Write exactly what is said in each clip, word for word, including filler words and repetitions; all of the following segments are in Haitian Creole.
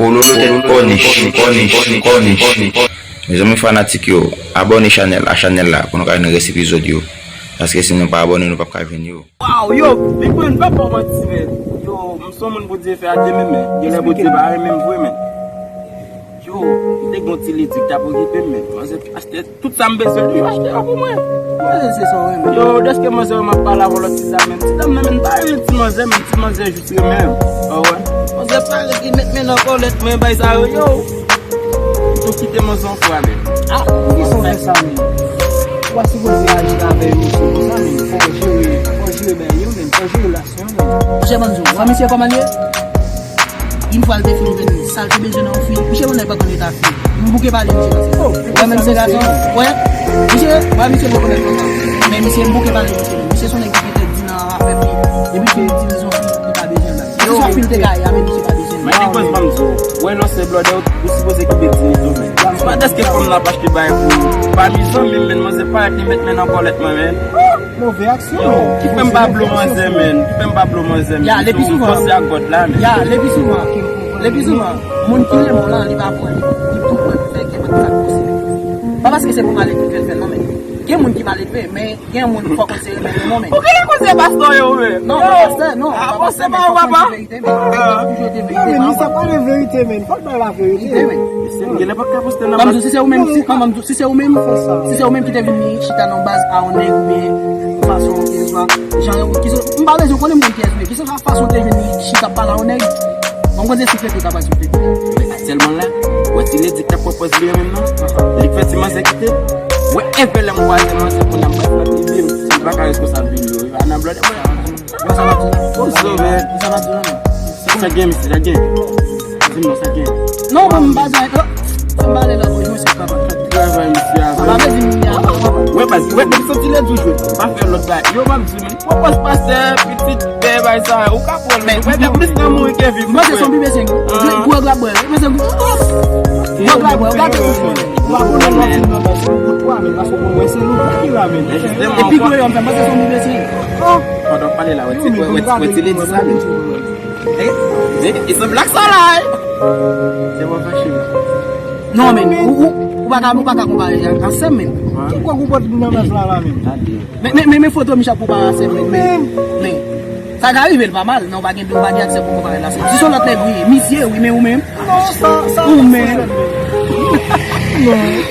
Ololo tèt kònich, kònich, kònich. Mezanmi fanatik yo, abòne chanèl a chanèl la pou nou ka jwenn rès epizòd yo. Paske si nou pa abòne, nou p ap ka jwenn yo. Waw, yo, Big Brain, pa ba w manti, men. Yo, m se yon moun Bondye fè a de men, men. Genlè Bondye pa renmen m vre, men. Yo, m te gon ti lidi k t ap okipe m, men. Manzè achte tout sa m bezwen, li achte yo pou mwen. Manzè se sa w renmen. Yo, dèske manzè wè m ap pale avè yon lòt ti dam, men ti dam nan, men m pa renmen ti manzè, men ti manzè jis renmen m. Ou wè? Manzè parèt, li met men nan kòlèt mwen, bay sa yo, yo. M tou kite manzè yon fwa, men. Ah, poukisa w fè sa, men? Ou pa sipoze aji avè yo konsa, men. Fò w jere, fò w jere bagay yo, men. Fò w jere relasyon, men. Monchè, ban m di w, wè misye kòman l ye? Yon fwa l te fin vin, sa l te bezwen nan yon fi, misye konnen pa konn eta fi. M bouke pale misye nan se. Wè, menm se gason, wè, misye, wè, misye pa konn konsa. Men misye, m bouke pale misye. Misye se yon nèg ki te di nan afè fi. Depi ke li di l se yon fi, li pa bezwen l. Yo, se swa fi l te gaye, avè misye pa bezwen l. Men nèg bòz ban m di w. Wè, non, se blòdè, ou sipoze kite dignite w, men. Se pa dèske fanm nan ap achte bagay pou ou. Pa mizan, men, men, manzè pa arete met men nan kòlèt mwen, men. Move aksyon. Yo, ki fè m pa blo manzè, men? Ki fè m pa blo manzè, men? Ya, le pi souvan. Panse ak God la, men. Ya, le pi souvan. Le pi souvan, moun ki renmen w lan, li pa pran, li, li tou pran pou fè kè mwen sa posib. Pa paske se pou maledve l fè l, non, men. Gen moun ki maledve, men gen moun fò konn se renmen l, non, men. Ou genlè koze pastè yo, men. Non, pa pastè, non. Ah, pa pastè, men fò konn di verite, men. Toujou di verite, men. Sa pa de verite, men. Fò l bay la verite. Verite, men. Mesye, m genlè pa ka poste nan baz. Ban m di w, si se ou menm, si, ban m di w, si se ou menm, si se ou menm ki te vin chita nan baz a yon nèg oubyen yon fason, ki se swa, jan, ki se, m pa bezwen konnen moun kiyès ou ye, ki se swa fason w te vin chita pale a yon nèg, ban m konn se siflete w ta pral siflete. Men aktyèlman la, wè ti ledi k t ap pran pòz li an menm nan, li k fè ti manzè kite. Wè, enpe lè m kwaze manzè, kounye a m pral frape vi m, si m pa ka reskonsab vi m, yo, a nan blòdè mwen. Sa gen, mesye, sa gen. Di m non, sa gen. Non, mwen, m pa jan, oh, sa m pale la, bon, mwen se papa. Travay, mesye, avè. Sa pa vle di m gen apa, papa. Wè, baz, wè, depi soti lè di w jwe, pa fè lòt bagay. Yo, m ap di w, men, pwopòz pastè, pitit, bè, bay sa, ou ka pran l, men, ou pèdi plis nan mouri ke viv. Mwen se son pibe senk. Gwo glabwè, mwen se gwo glabwè, ou gade. Ou pa konnen lòt moun nan, men, se yon bout pwa, men, paske ou konn wè se nou ki la, men. Epi gwo yo, mwen se son pibe senk. Pandan w pale la, wè ti, wè, wè ti, wè ti ledi sa, men. E, e, e se blak sa la, e. Se pa fache, men. Non, men, ou, ou, ou pa ka, ou pa ka konpare ak, ak sè m, men. Ki kwa ou pot nan mès la, la, men? Men, men, men, men foto Michak konpare ak sè m, men, men, men. Sa ka rive, l pa mal, men ou pa gen, ou pa gen aksè pou konpare l a sè m. Si se yon lòt nèg, wi, misye, wi, men ou menm. Non, sa, sa, ou menm.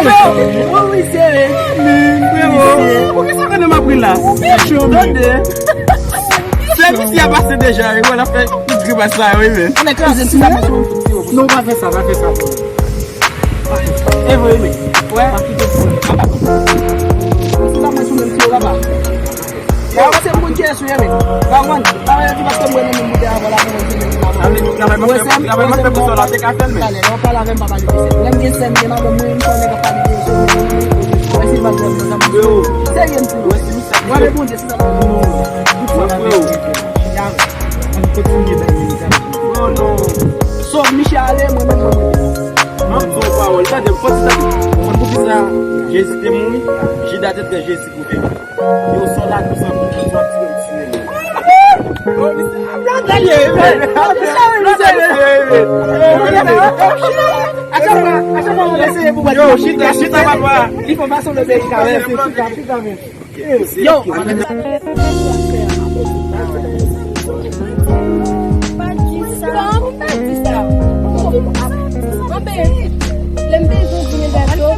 Non. Ou misye, men. Men, frero, poukisa konnen m ap ri la? Tande. Sèvis li a pase deja, wi, wè, l ap fè tout grimas sa yo, wi, men. Ann kraze ti sa. Non, pa fè sa, pa fè sa. E vre, men. Wè. Pa kite pou mwen. Anba. Se sa mwen sou menm ti yo laba. Ya, se moun ki eswe, men. Pa wè, pa wè, di paske mwen menm mwen te avè la pou mwen te menm la. Wè, sè m, wè, sè m, talè, lè w pale avè m, pa pale de sè m. Lè m gen sè m, gen madanm mwen, m konnen k ap pale de sè m. Wè, si l pa t vle m nan sa m. Serye m tou. Wè, Bondye, Mwen, freo. Ann kontinye bay medikaman. Non, non. So, Miche ale, mwen menm, mwen rete. M ap di w yon pawòl. Tande, m fò di sa. Konn poukisa Jezi te mouri? Jida te trè Jezi pou vini. Yo, sòlda tou san pou tou ap tire m tiye. Yo, chita, chita, papa. Li fè fason de medikaman. Chita, chita, men. Yo! Pa di sa, pa di sa. Anben, lè m te jwenn zanmi gato.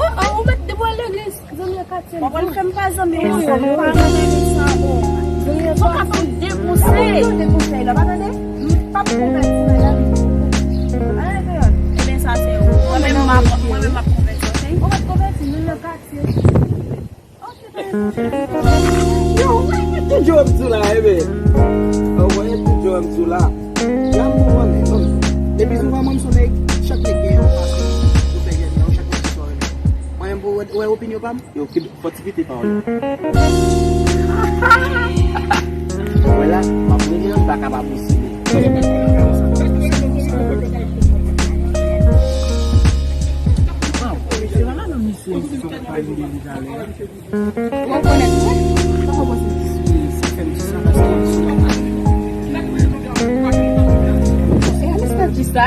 Oh, oh, ou mèt depi w al legliz, zanmi katye m. Ou fè m pa zanmi, ou fè m pa zanmi sa, bon. Zanmi sa ka fè m de konsèy. De konsèy la, pa tande? M p ap konvèti nan lavi. Ebyen, sa se ou. Mwen menm, m ap, mwen menm, m ap konvèti, ok? Ou mèt konvèti, nou nan katye. Yo, wè, tout jan w ap di w la, e, men. Wè, tout jan w ap di w la. Jan m konprann, men, depi sou mwen, mwen, m se yon nèg, chak nèg gen yon fason pou fè jèn nan, chak nèg gen sa w renmen. Mwen, m pou wè, wè opinyon pa m. Yo, fòtifite pawòl. Wè la, m ap rele, m pa kapab osi, men. Waw, se pa la nan misye, misye, misye, misye, talè. Ou rekonèt mwen? Sa fè m di sa paske m sou la. E a mister Gisa?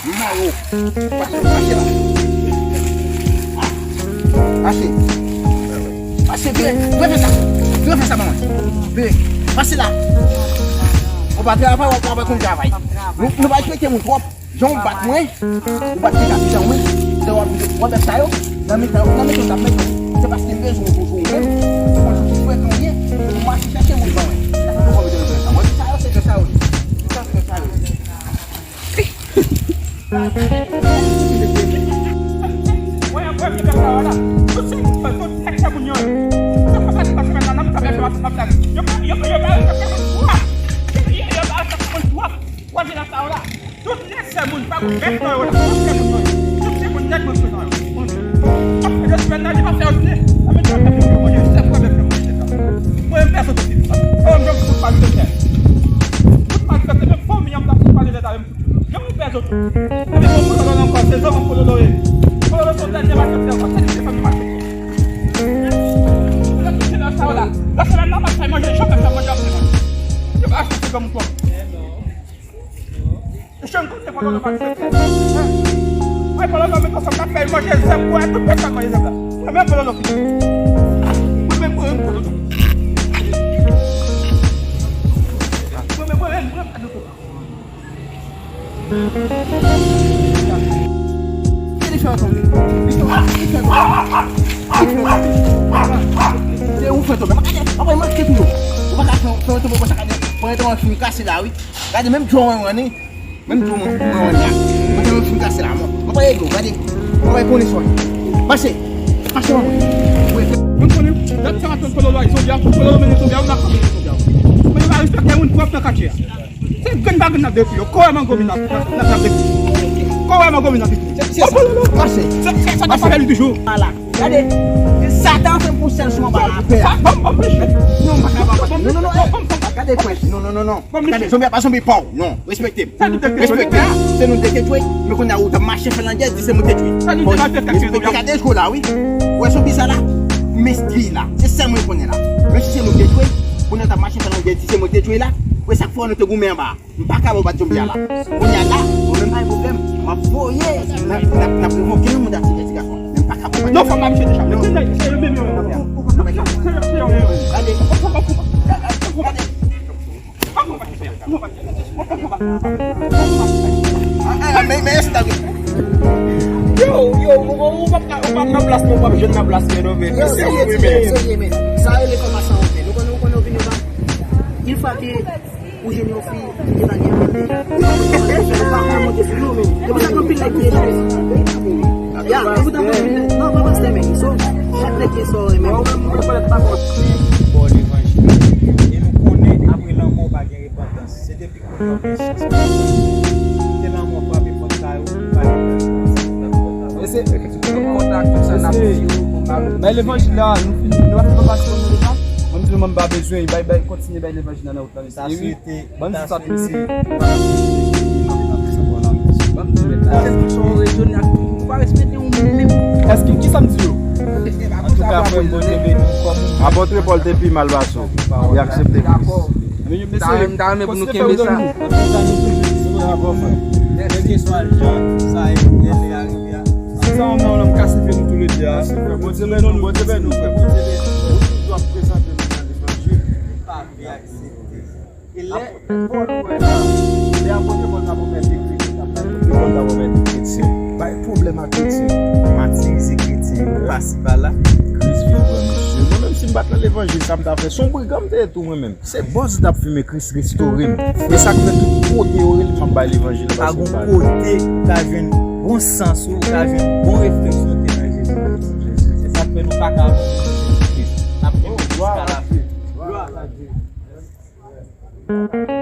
Maro. Pase, pase la. Pase. Pase, vire. Vire fè sa. Vire fè sa, ban mwen. Vire. Pase la. Ou pa travay, ou pa konn travay. Nou, nou pa respekte moun twòp. Jan w bat mwen, ou bat ti kapitan mwen, lè w ap, w ap fè sa yo, nan mitan, nan mitan w t ap mete w, se paske m bezwen w toujou ou menm, ou konn soti frekan w ye, ou mache chèche moun ban mwen. Sa fè nou konn mete nou sa. Mwen di sa yo, se de sa yo ye. Di sa, se de sa yo ye. Mwen, mwen, mwen, mwen, mwen, tout se moun, tout se moun yo. Sa fè sa, se pa semèn nan, nan mitan fè, fè, fè, fè, yo pa, yo pa, yo pa respekte moun twòp. Yo, yo pa respekte moun twòp. Wè, vin la sa yo la. Tout nèg se moun, pa moun bèt nan yo la. Tout se moun yo. Tout se moun nèg mwen nan yo. Apre de semèn nan, li pa fè yo vini. Sa vle di, yo pa fè yo manje. Se pwoblèm ke mwen se sa. Mwen, m pèsonn te di sa. Mwen, m jwenn tout malfektè. Tout malfektè, menm fanmi an, m ta fout pale lè ta menm. Jan mwen pèsonn. Epi, bon, Pololo ankò, se zòt Pololo ye. Pololo se yon dènye malfektè ankò. Se li ki fè m malfektè. Lè tout se nan sa yo la. Lè semèn nan, m ap fè manje, jan m fè manje, ap fè manje. Yo pa achte se granmoun twòp. Jan kote Pololo pa fè. Mwen Pololo met ansanm nan fè manje zèb pou tout pèsonn manje zèb la. Mwen menm Pololo fini. Mwen menm, mwen menm Pololo. Mwen menm, mwen menm, mwen menm Pololo. Kè li fè w tonbe. Li fè w, li fè w tonbe. Li fè w tonbe. Se ou fè tonbe. Gade, anpil manke tou yo. Ou pa ka fè, fè w tonbe konsa, gade. Mwen te fin kase la, wi. Gade, menm djò mwen, mwen, ni. Menm djò mwen, mwen, mwen, ni. Mwen te fin kase la, mwen. Mwen pa ego, gade. Mwen pa konnen sa. Pase. Pase, mwen. Mwen konnen, dat sa va tann Pololo ay zonbi a, Pololo mennen zonbi a, ou nan ka mennen zonbi a. Mwen pa respekte moun twòp nan katye a. Se grenn pa grenn n ap detwi yo. Kò wè mango mi n ap, n ap, n ap detwi. Kò wè mango mi n ap detwi. Se, se, oh, Pololo. Pase. Se, se, sa t ap pale li toujou. Ala. Gade. Satan fè m pou sèl sou anba lapè a. Sa, ban m, ban m, non, m pa ka, pa, pa, non, non, non, eh. Gade, frè. Non, non, non, non. Gade, zonbi a pa zonbi pa w. Non, respekte m. Respekte m. Se nou te detwi. Men kounye a ou t ap mache fè landjè, di se mwen te detwi. Respekte, gade jou la, wi. Ou wè zonbi sa la? M enstwi la. Se sèl mwen konnen la. Menm si se nou te detwi, kounye a ou t ap mache fè landjè, di se mwen te detwi la. Ou wè sa k fè nou te goumen anba. M pa ka ba w bat zonbi a la. Kounye a la, mwen menm pa gen pwoblèm. M ap voye, n ap, n ap, n ap revoke yon moun atibè ti gason. Men m pa ka ba w bat. Non, fò m ap chèche chanm. Se yo menm yo menm. Gade. Gade. Yo, yo, ou, ou p ap ka, ou p ap nan plas mwen, ou p ap jwenn nan plas mwen, non, men. Yo, serye, serye, men. Sa rele kòmanse a ouvè. Nou konnen, ou konnen, ou vini ba. Une fois que ou jwenn yon fi, ki te pa gen anyen. Ou pa konnen kòman l fè, ou pa konnen monte Yo, men, se pou sa gen anpil nèg ki eche. Ya, se pou sa gen anpil nèg. Non, pa pastè, men. So, chak nèg gen sa yo renmen. Bon levanjil. E nou konnen, apre lanmò, pa gen repantans. Se depi kounye a w gen chans. Kite lanmò frape pòt kay ou, pa gen repantans. E se kontak tout sa n ap di yo, konba. Bay levanjil la, nou fini, nou pa fini pase kòm nou deja. Mwen, m di nou, mwen, m pa bezwen, bay, bay, kontinye bay levanjil la nan wout la, mesye. Wi. Ban nou sa plis. Ban nou sa plis. Èske ki sa m di yo? Antouka, frè m, Bondye beni w kòm ou. Apòtre Pòl te pi mal pase w. Li aksepte Kris. Men yo, mesye, kontinye fè yo zanmi. Kèlkeswa jan sa ye, lè, lè a rive a. Se sa, yon lòm kase fè nou toulede a. Bondye beni nou, Bondye beni nou. Bondye beni nou. Toujou ap prezante nou nan levanjil. Pa vle aksepte. E lè Pòl wè la, lè apòt Pòl t ap ofè dekri, Pòl t ap ofè dekri, se bay pwoblèm ak kretyen, matirize kretyen yo, pasi pala. Kris vin pran misye. Mwen menm, si m pa t nan levanjil, sa m ta fè? Se yon brigan m te ye tou, mwen menm. Se bòz li t ap fimen, Kris restore m. E sa k fè tout kote yo rele m, m ap bay levanjil. Pa gon kote ou ka jwenn bon sans ou, ou ka jwenn bon refleksyon ke nan Jezi. Se sa k fè nou pa ka abandone Jezi Kris. N ap kenbe jiska lafen. Glwa a Dye.